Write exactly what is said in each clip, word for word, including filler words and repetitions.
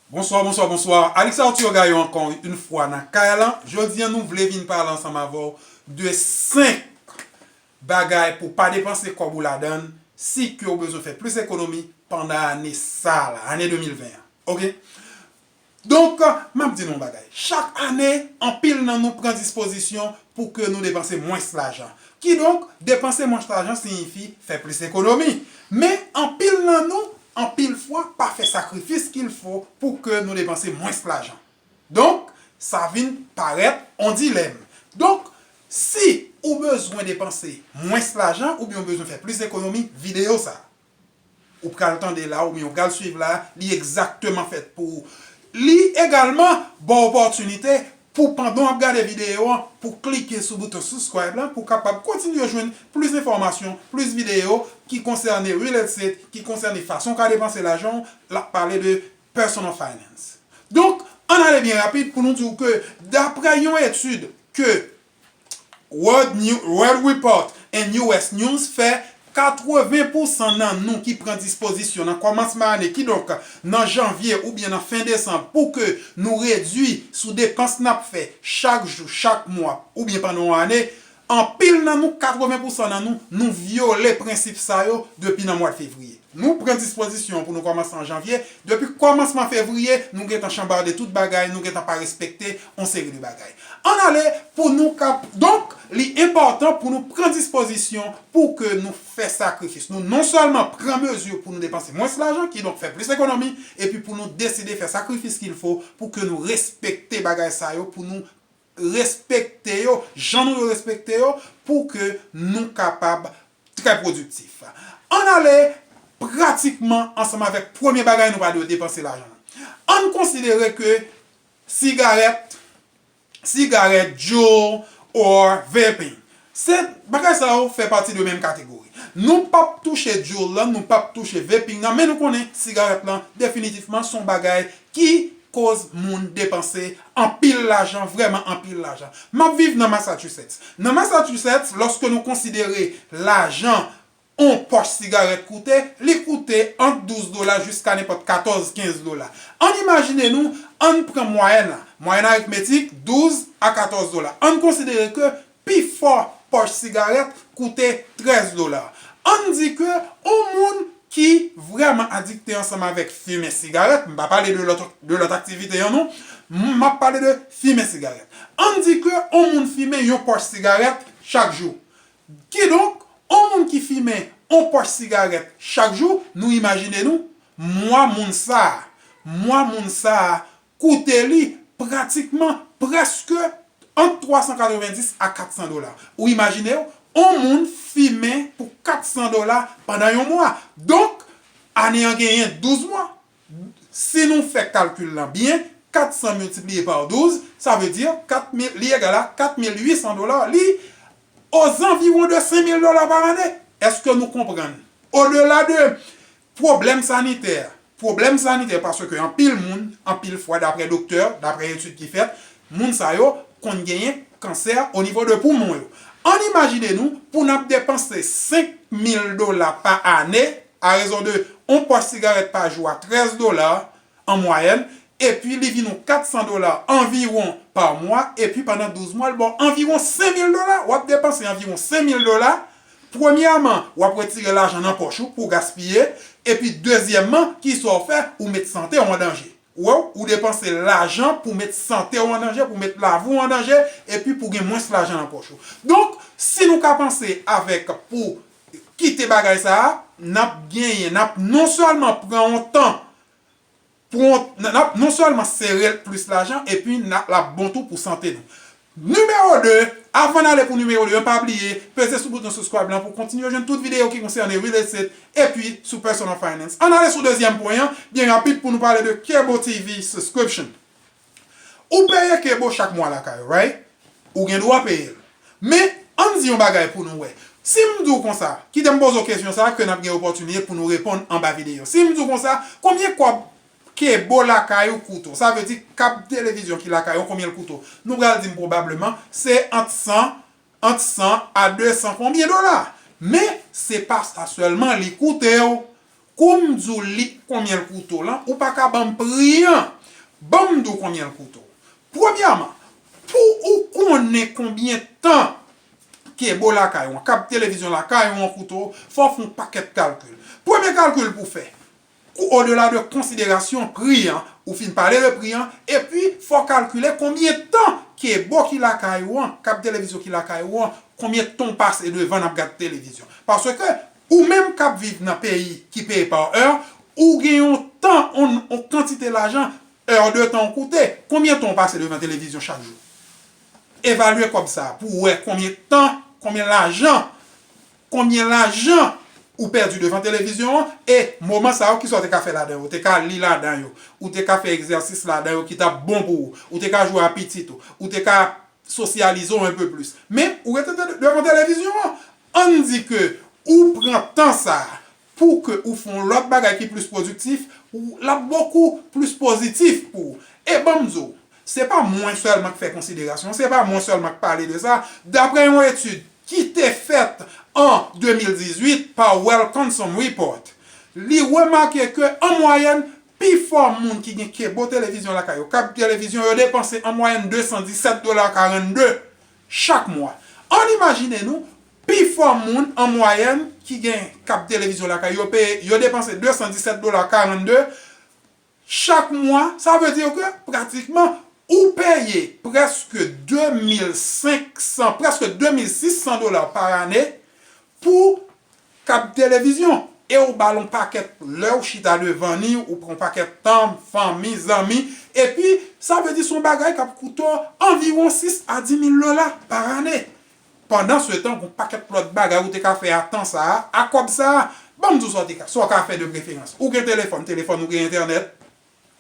Bonswa, bonswa, bonswa. Alex Arthur Gaillot ankò yon fwa nan kay lan. Jodi a nou vle vin pale ansanm avè w de senk bagay pou w pa depanse kòb ou ladan l si ke w bezwen fè plis ekonomi pandan ane sa la, ane de mil ven an. Oke? Donk, m ap di nou yon bagay. Chak ane, anpil nan nou pran dispozisyon pou ke nou depanse mwens lajan. Kidonk, depanse mwens lajan siyifi fè plis ekonomi. Men, anpil nan nou, anpil fwa, pa fè sakrifis qu'il faut pou ke nou depanse mwens lajan. Donk, sa vin parèt on dilèm. Donk, si ou bezwen depanse mwens lajan oubyen ou bezwen fè plis ekonomi, videyo sa ou pral tande la oubyen ou pral swiv la, li egzakteman fèt pou ou. Li egalman ba w opòtinite pou pandan w ap gade videyo an, pou klike sou bouton subscribe la, pou w kapab kontinye jwenn plis enfòmasyon, plis videyo ki konsène real estate, ki konsène fason w ka depanse lajan w, l ap pale de personal finance. Donk, ann ale byen rapid pou nou di w ke daprè yon etid ke World, New, World Report and U S News fè, katreven pousan nan nou ki pran dispozisyon nan kòmansman ane, kidonk nan janvye oubyen nan fen desanm, pou ke nou redui sou depans n ap fè chak jou, chak mwa, oubyen pandan yon ane, anpil nan nou, katreven pousan nan nou, nou vyole prensip sa yo depi nan mwa fevriye. Nou pran dispozisyon pou nou kòmanse an janvye. Depi kòmansman fevriye, nou gentan chanbade tout bagay, nou gentan pa respekte yon seri de bagay. Ann ale pou nou kap-, donk, li enpòtan pou nou pran dispozisyon pou ke nou fè sakrifis. Nou non sèlman pran mezi pou nou depanse mwens lajan, kidonk fè plis ekonomi, epi pou nou deside fè sakrifis qu'il faut pou ke nou respekte bagay sa yo, pou nou respekte yo, jan nou dwe respekte yo, pou ke nou kapab trè pwodiktif. Ann ale pratikman ansanm avèk premye bagay nou pa dwe depanse lajan nan. Ann konsidere ke sigarèt, sigarèt, Juul, or vaping. Se bagay sa yo fè pati de menm kategori. Nou p ap touche Juul lan, nou p ap touche vaping nan, men nou konnen sigarèt lan definitivman se yon bagay ki koz moun depanse anpil lajan, vrèman anpil lajan. M ap viv nan Massachusetts. Nan Massachusetts, lòske nou konsidere lajan yon pòch sigarèt koute, li koute ant douz dola jiska nenpòt katòz, kenz dola. Ann imajine nou, ann pran mwayèn la, mwayèn aritmetik, douz a katòz dola. Ann konsidere ke pifò pòch sigarèt koute trèz dola. Ann di ke yon moun ki vrèman adikte ansanm avèk fimen sigarèt, m pa pale de lòt, de lòt aktivite yo non, m ap pale de fimen sigarèt. Ann di ke yon moun fimen yon pòch sigarèt chak jou. Kidonk, yon moun ki fimen yon pòch sigarèt chak jou, nou imajine nou, mwa moun sa a, mwa moun sa a koute li pratikman prèske ant twa san katrevenndis a kat san dola. Ou imajine w, yon moun fimen pou kat san dola pandan yon mwa. Donk, ane an genyen douz mwa. Si nou fè kalkil lan byen, kat san miltipliye pa douz, sa vle di kat mil, li egal a kat mil uit san dola. Li ozanviwon de senk mil dola pa ane. Èske nou konprann? Odela de pwoblèm sanitè, pwoblèm sanitè, paske anpil moun, anpil fwa, daprè doktè, daprè etid ki fèt, moun sa yo konn genyen kansè o nivo de poumon yo. Ann imajine nou, pou n ap depanse senk mil dola pa ane, a rezon de yon pòch sigarèt pa jou a trèz dola an mwayèn, epi li vin yon kat san dola anviwon pa mwa, epi pandan douz mwa, l ba w anviwon senk mil dola. W ap depanse anviwon senk mil dola. Premyèman, w ap retire lajan nan pòch ou pou w gaspiye, epi dezyèmman, kisa w fè? Ou met sante w an danje. Ou wè, ou depanse lajan pou met sante w an danje, pou met lavi w an danje, epi pou gen mwens lajan nan pòch ou. Donk, si nou ka panse avèk pou kite bagay sa a, n ap genyen, n ap non sèlman pran yon tan pou yon, n ap non sèlman sere l plis lajan, epi n ap, l ap bon tou pou sante nou. Nimewo de, avan n ale pou nimewo de, pa bliye peze sou bouton subscribe lan pou kontinye jwenn tout videyo ki konsène real estate epi sou personal finance. Ann ale sou dezyèm pwen an, byen rapid pou nou pale de cable T V subscription. Ou peye cable chak mwa lakay ou, right? Ou gen dwa peye l. Men, ann di yon bagay pou nou wè. Si m di w konsa, kite m poze w kesyon sa a, ke n ap gen opòtinite pou nou reponn anba videyo. Si m di w konsa, konbyen kòb cable lakay ou koute w? Sa vle di, kab televizyon ki lakay ou, konbyen l koute w? Nou pral di m pwobableman, se ant san, ant san a de san konbyen dola. Men, se pa sa sèlman li koute w. Kou m di w li konbyen l koute w lan, ou pa ka ban m pri an. Ban m di w konbyen l koute w. Premyèman, pou ou konnen konbyen tan kebo lakay ou an, kab televizyon lakay ou an koute w, fò w fè yon pakèt kalkil. Premye kalkil pou w fè, kou odela de konsiderasyon pri an, ou fin pale de pri an, epi fò w kalkile konbyen tan kebo ki lakay ou an, kab televizyon ki lakay ou an, konbyen tan w pase devan n ap gad televizyon. Paske ou menm k ap viv nan peyi ki peye pa è, ou gen yon tan, yon, yon kantite lajan, è de tan w koute. Konbyen tan w pase devan televizyon chak jou? Evalye kòb sa a pou w wè konbyen tan, konbyen lajan, konbyen lajan ou pèdi devan televizyon an, e moman sa yo, kisa w te ka fè ladan yo? Ou te ka li ladan yo, ou te ka fè egzèsis ladan yo ki t ap bon pou ou, ou te ka jwe a pitit ou, ou te ka sosyalize w un peu plus. Men, ou rete de- devan televizyon an. Ann di ke ou pran tan sa a pou ke ou fè yon lòt bagay ki plis pwodiktif, ou- l ap bokou plis pozitif pou ou. E ban m di w, se pa mwen sèlman k fè konsiderasyon, se pa mwen sèlman k pale de sa. Daprè yon etid ki te fèt an de mil dizuit pa World Consumer Report, li remake ke, an mwayèn, pifò moun ki gen kebo televizyon lakay yo, kab televizyon, yo depanse an mwayèn de san disèt dola karannde chak mwa. Ann imajine nou, pifò moun an mwayèn ki gen kab televizyon lakay yo peye, yo depanse de san disèt dola karannde chak mwa. Sa vle di ke pratikman ou peye prèske de mil senk san, prèske de mil sis san dola pa ane pou kab televizyon. E ou ba l yon pakèt, lè ou chita devan li, ou pran yon pakèt tan, fanmi, zanmi, epi sa vle di se yon bagay k ap koute w anviwon sis a di mil dola pa ane. Pandan se tan, gen yon pakèt lòt bagay ou te ka fè a tan sa a, a kòb sa a. Ban m di w sa w te ka, sa w ka fè de preferans. Ou gen telefòn, telefòn ou gen entènèt.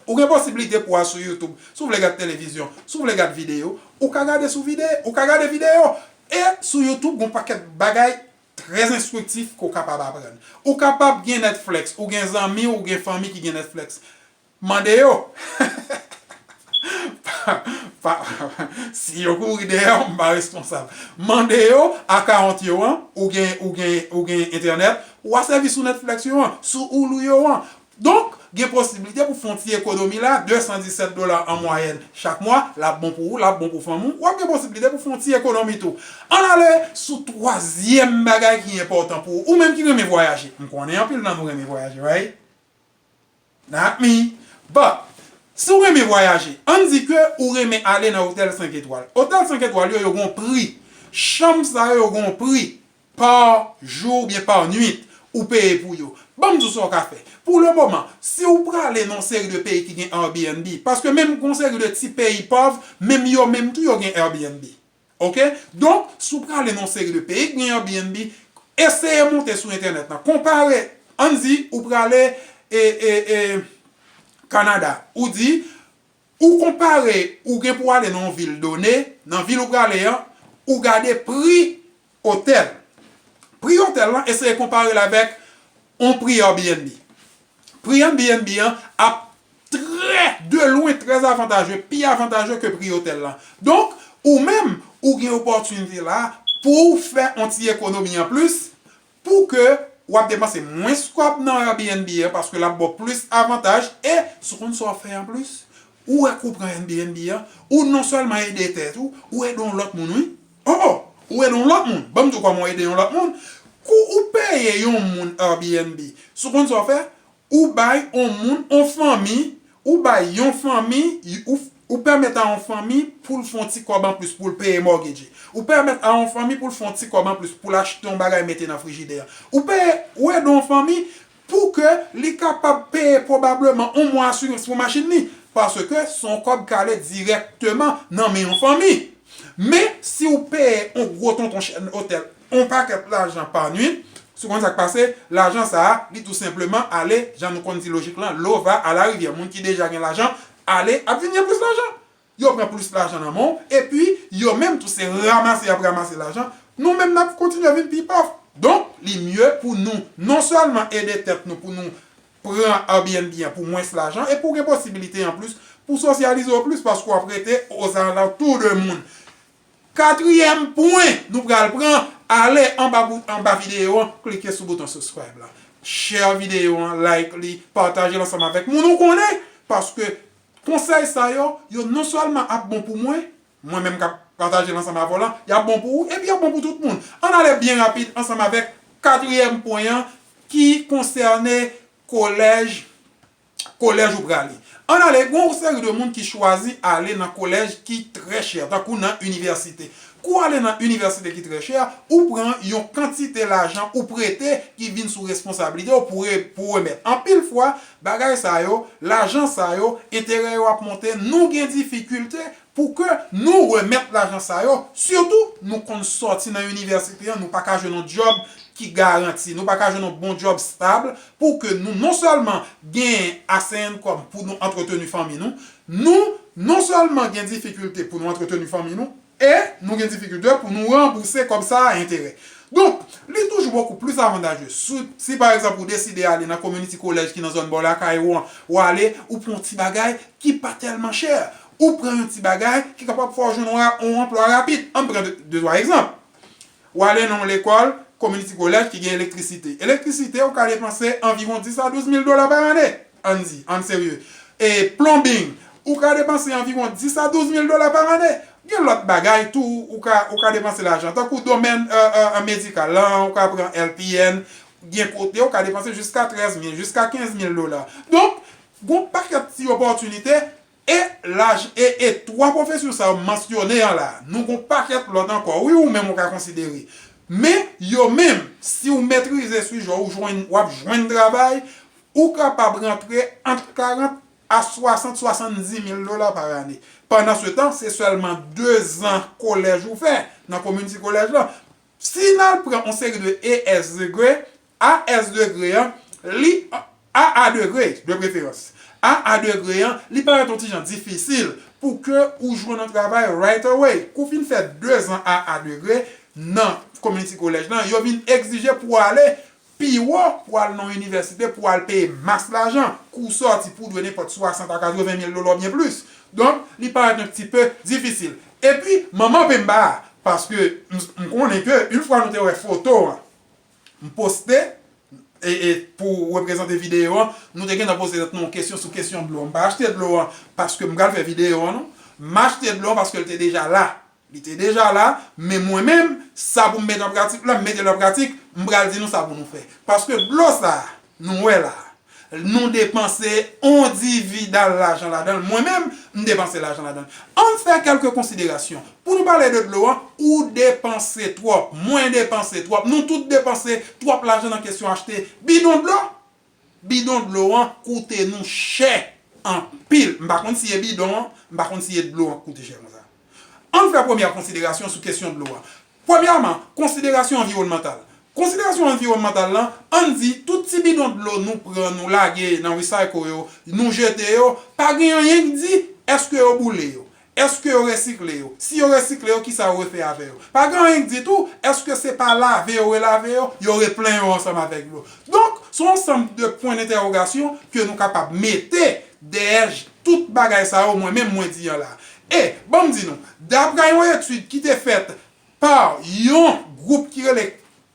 Ou gen posiblite pou w al sou YouTube. Si w vle gad televizyon, si w vle gad videyo, ou ka gade sou videyo, ou ka gade videyo. E sou YouTube, gen yon pakèt bagay trè enstriktif ke w kapab aprann. Ou kapab gen Netflix, ou gen zanmi, ou gen fanmi ki gen Netflix. Mande yo. Pa- pa- si yo kouri dèyè w, m pa responsab. Mande yo, akawont yo an, ou gen, ou gen, ou gen entènèt, w a sèvi sou Netflix yo an, sou Hulu yo an. Donk, gen posiblite pou fè yon ti ekonomi la, de san disèt dola an mwayèn chak mwa, l ap bon pou ou, l ap bon pou fanmi w, w ap gen posiblite pou fè yon ti ekonomi tou. Ann ale sou twazyèm bagay ki enpòtan pou ou, ou menm ki renmen vwayaje. M konnen anpil nan nou renmen vwayaje, right? Not me. But, si w renmen vwayaje, ann di ke ou renmen ale nan otèl senk etwal. Otèl senk etwal yo, yo gen yon pri. Chanm sa yo, yo gen yon pri pa jou oubyen pa nuit ou peye pou yo. Ban m di w sa w ka fè. Pou le moman, si w prale nan yon seri de peyi ki gen Airbnb, paske menm gen yon seri de ti peyi pòv, menm yo menm tou yo gen Airbnb. Oke? Donk, si w prale nan yon seri de peyi ki gen Airbnb, eseye monte sou entènèt lan. Konpare, ann di, ou prale e, e, e, Kanada. Ou di, ou konpare, ou gen pou ale nan yon vil done, nan vil ou prale an, ou gade pri otèl. Pri otèl lan, eseye konpare l avèk yon pri Airbnb. Pri Airbnb an ap trè, de lwen, trè avantaje, pi avantaje ke pri otèl lan. Donk, ou menm, ou gen opòtinite la pou w fè yon ti ekonomi an plis, pou ke w ap depanse mwens kòb nan Airbnb an, paske l ap ba w plis avantaj, e si w konn sa w ap fè an plis, ou wè ke w pran Airbnb an, ou non sèlman ede tèt ou, ou ede yon lòt moun, wi. Oh, oh, ou ede yon lòt moun. Ban m di w kòman w ede yon lòt moun. Kou ou peye yon moun Airbnb, si w konn sa w fè, ou bay yon moun, yon fanmi, ou bay yon fanmi, ou, ou pèmèt a yon fanmi pou l fè yon ti kòb an plis pou l peye mortgage. Ou pèmèt a yon fanmi pou l fè yon ti kòb an plis pou l achte yon bagay mete nan frijidè. Ou peye, ou ede yon fanmi pou ke li kapab peye pwobableman yon mwa asirans pou machin li, paske se yon kòb k ale dirèkteman nan men yon fanmi. Men, si w peye yon gwo tonton chèn otèl yon pakèt lajan pa nuit, si w konn sa k pase, lajan sa a, li tou senpleman ale, jan nou konn di lojik lan, lova a larivyè. Moun ki deja gen lajan, ale, ap vin gen plis lajan. Yo pran plis lajan nan men w, epi yo menm tou se ranmase y ap ranmase lajan. Nou menm n ap kontinye vin pi pòv. Donk, li mye pou nou non sèlman ede tèt nou pou nou pran Airbnb an pou mwens lajan, epi w gen posiblite an plis pou sosyalize w plis paske w ap rete ozalantou de moun. Katriyèm pwen nou pral pran, ale anba bout, anba videyo an, klike sou bouton subscribe la. Share videyo an, like li, pataje l ansanm avèk moun ou konnen, paske Konsèy sa yo, yo non sèlman ap bon pou mwen, mwen menm k ap pataje l ansanm avè w lan, y ap bon pou ou, epi y ap bon pou tout moun. Ann ale byen rapid ansanm avèk katriyèm pwen an ki konsène kolèj, kolèj ou prale. Ann ale, gen yon seri de moun ki chwazi ale nan kolèj ki trè chè, tankou nan inivèsite. Kou w ale nan inivèsite ki trè chè, ou pran yon kantite lajan ou prete ki vin sou responsablite w pou re-, pou remèt. Anpil fwa, bagay sa yo, lajan sa yo, enterè yo ap monte, nou gen difikilte pou ke nou remèt lajan sa yo. Sitou, nou konn sòti nan inivèsite an, nou pa ka jwenn yon djòb ki garanti, nou pa ka jwenn yon bon djòb stab pou ke nou non sèlman gen ase enkòm pou nou antreteni fanmi nou, nou non sèlman gen difikilte pou nou antreteni fanmi nou, e nou gen difikilte pou nou ranbouse kòb sa a enterè. Donk, li toujou bokou plis avantaje si, si pa egzanp, ou deside ale nan community college ki nan zòn bò lakay ou an, ou ale, ou pran yon ti bagay ki pa tèlman chè, ou pran yon ti bagay ki kapab fè w jwenn yon ra-, yon anplwa rapid. Ann pran de, de twa egzanp. Ou ale nan yon lekòl, community college ki gen elektrisite. Elektrisite, ou ka depanse anviwon dis a douz mil dola pa ane. Ann di, ann serye. E plumbing, ou ka depanse anviwon dis a douz mil dola pa ane. Gen lòt bagay tou, ou ka, ou ka depanse lajan. Tankou domèn, e, e, e, medikal lan, ou ka pran L P N, gen kote ou ka depanse jiska trèz mil, jiska kenz mil dola. Donk, gon pakèt ti opòtinite, e laj, e, e twa pwofesyon sa yo m mansyone an la, nou gon pakèt lòt ankò, wi, ou menm ou ka konsidere. Men, yo menm, si w metrize sijè, ou jwenn, w ap jwenn travay, ou kapab rantre ant karant a swasant, swasanndiz mil dola pa ane. Pandan se tan, se sèlman dezan kolèj ou fè nan community college lan. Si n al pran yon seri de A S degree, A S degree an, li, A A degree, de preferans. A A degree an, li parèt yon ti jan difisil pou ke ou jwenn yon travay right away. Kou w fin fè dezan A A degree nan community college lan, yo vin egzije pou w ale pi wo, pou w al nan yon inivèsite, pou w al peye mas lajan. Kou w sòti, pou w dwe nenpòt swasant a katreven mil dola oubyen plis. Donk, li parèt yon ti pe difisil. Epi, manman penba a, paske m, m konnen ke, yon fwa nou te wè foto an, m poste, e, e pou reprezante videyo an, nou te gentan poze tèt nou yon kesyon sou kesyon dlo an. M pa achte dlo an paske m pral fè videyo an, non. M achte dlo an paske l te deja la. Li te deja la, men mwen menm, sa pou m mete an pratik la, m mete l an pratik, m pral di nou sa pou nou fè. Paske dlo sa a, nou wè la a, nou depanse yon dividal lajan ladan l. Mwen menm, m depanse lajan ladan l. Ann fè kèlke konsiderasyon. Pou nou pale de dlo an, ou depanse twòp, mwen depanse twòp, nou tout depanse twòp lajan nan kesyon achte bidon dlo. Bidon dlo an koute nou chè anpil. M pa konn si e bidon an, m pa konn si e dlo an k koute chè konsa. Ann fè premyè konsiderasyon sou kesyon dlo a. Premyèman, konsiderasyon anviwònmantal. Konsiderasyon anviwònmantal lan, ann di, tout ti bidon dlo nou pran, nou lage nan recycle yo, nou jete yo, pa gen anyen k di èske yo boule yo, èske yo resikle yo. Si yo resikle yo, kisa yo refè avè yo? Pa gen anyen k di tou, èske se pa lave yo relave yo, yo replen yo ansanm avèk dlo? Donk, se yon ansanm de pwen dentèwogasyon ke nou kapab mete dèyè j-, tout bagay sa yo, mwen menm mwen di an la. E, ban m di nou, daprè yon etid ki te fèt pa yon gwoup ki rele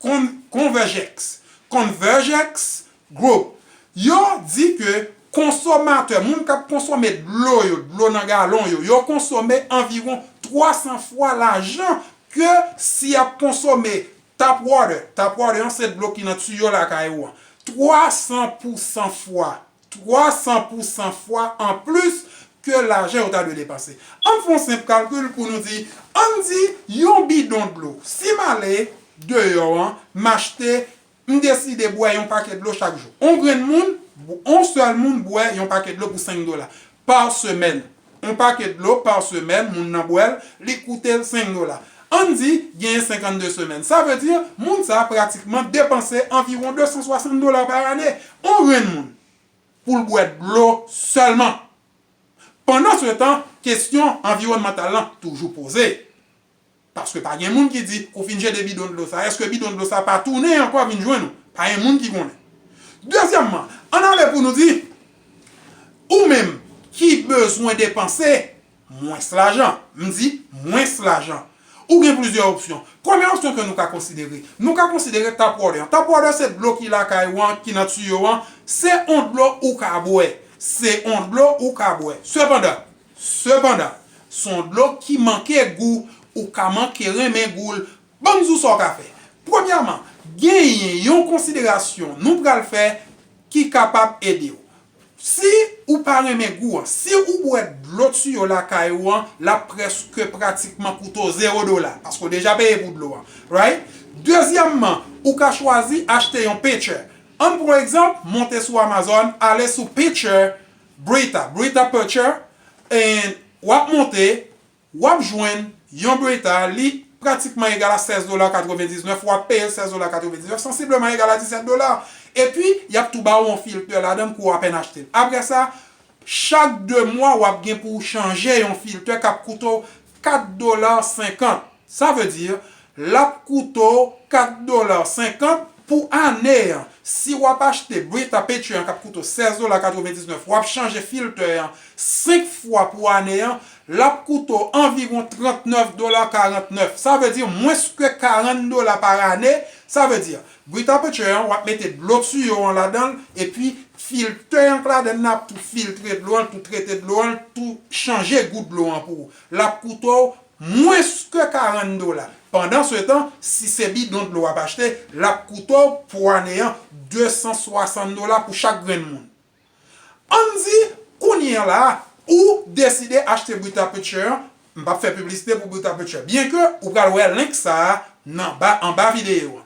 Con-, Convergex, Convergex Group, yo di ke konsomatè, moun k ap konsome dlo yo, dlo nan galon yo, yo konsome anviwon twa san fwa lajan ke si y ap konsome tap water. Tap water an se dlo ki nan tiyo lakay ou an. Twa san pou san fwa, twa san pou san fwa anplis ke lajan yo ta dwe depanse. Ann fè yon senp kalkil pou nou di, ann di yon bidon dlo. Si m ale deyò an, m achte, m deside bwè yon pakèt dlo chak jou. On grenn moun, on sèl moun bwè yon pakèt dlo pou senk dola pa semèn. On pakèt dlo pa semèn, moun nan bwè l, li koute l senk dola. Ann di, genyen senkannde semèn. Sa vle di, moun sa a pratikman depanse anviwon de san swasant dola pa ane. On grenn moun, pou l bwè dlo sèlman. Pandan se tan, kesyon anviwònmantal lan toujou poze. Paske pa gen moun ki di, kou w fin jete bidon dlo sa, èske bidon dlo sa pa tounen ankò vin jwenn ou? Pa gen moun ki konnen. Dezyèmman, ann ale pou nou di, ou menm ki bezwen depanse mwens lajan, m di mwens lajan, ou gen plizyè opsyon. Premyè opsyon ke nou ka konsidere, nou ka konsidere tap water an. Tap water se dlo ki lakay ou an, ki nan tiyo an, se yon dlo ou ka bwè. Se yon dlo ou ka bwè. Sepandan, sepandan, se yon dlo ki manke gou, ou ka manke renmen gou l. Ban m di w sa w ka fè. Premyèman, genyen yon konsiderasyon nou pral fè ki kapab ede w. Si ou pa renmen gou an, si ou bwè dlo tiyo lakay ou an, l ap prèske pratikman koute w zewo dola, paske w deja peye pou dlo an, right? Dezyèmman, ou ka chwazi achte yon pitcher. Ann pran egzanp, monte sou Amazon, ale sou pitcher, Brita, Brita pitcher, and w ap monte, w ap jwenn yon Brita, li pratikman egal a sèz dola katrevendiznèf, w ap peye l sèz dola katrevendiznèf, sansibleman egal a disèt dola. Epi, y ap tou ba w yon filtè ladan l kou w apèn achte l. Apre sa, chak de mwa, w ap gen pou w chanje yon filtè k ap koute w kat dola senkant. Sa vle di, l ap koute w kat dola senkant pou ane an. Si w ap achte Brita Pitcher an k ap koute w sèz dola katrevendiznèf, w ap chanje filtè an senk fwa pou ane an, l ap koute w anviwon trannèf dola karannèf. Sa vle di mwens ke karant dola pa ane. Sa vle di, Brita Pitcher an, w ap mete dlo tiyo an ladan l, epi filtè an k ladan l ap tou filtre dlo an, tou trete dlo an, tou chanje gou dlo an pou ou. L ap koute w mwens ke karant dola. Pandansetan, si se bidon dlo w ap achte, l ap koute w pou ane an de san swasant dola pou chak grenn moun. Ann di, kounye a la, ou deside achte Brita Pitcher an, m p ap fè piblisite pou Brita Pitcher, byenke ou pral wè link sa a nan ba, anba videyo an.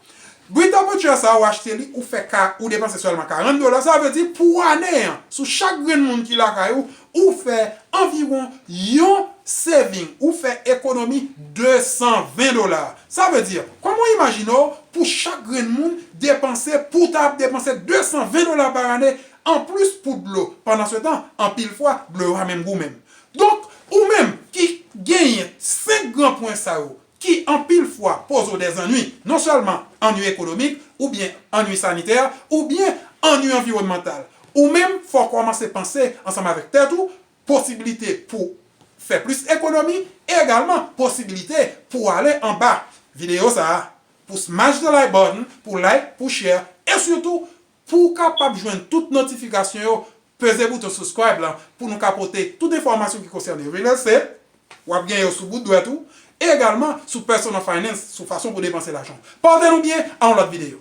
Brita Pitcher sa a, ou achte li, ou fè ka, ou depanse sèlman karant dola, sa vle di pou ane an, sou chak grenn moun ki lakay ou, ou fè anviwon yon saving, ou fè ekonomi de san ven dola. Sa vle di, kòman w imajine w pou chak grenn moun depanse, pou w ta ap depanse de san ven dola pa ane anplis pou dlo? Pandansetan, anpil fwa, dlo yo pa menm gou menm. Donk, ou menm ki genyen senk gran pwen sa yo, ki anpil fwa poze w dèzannwi, non sèlman annwi ekonomik, oubyen annwi sanitè, oubyen annwi anviwònmantal. Ou menm, fò w kòmanse panse ansanm avèk tèt ou, posiblite pou fè plis ekonomi, e egalman posiblite pou ale anba videyo sa a, pou smash the like button, pou like, pou share, e sitou, pou w kapab jwenn tout notifikasyon yo, peze bouton subscribe la pou nou ka pote tout enfòmasyon ki konsène real estate, w ap gen yo sou bout dwèt ou, e egalman sou personal finance, sou fason pou depanse lajan. Pòte nou byen, a yon lòt videyo.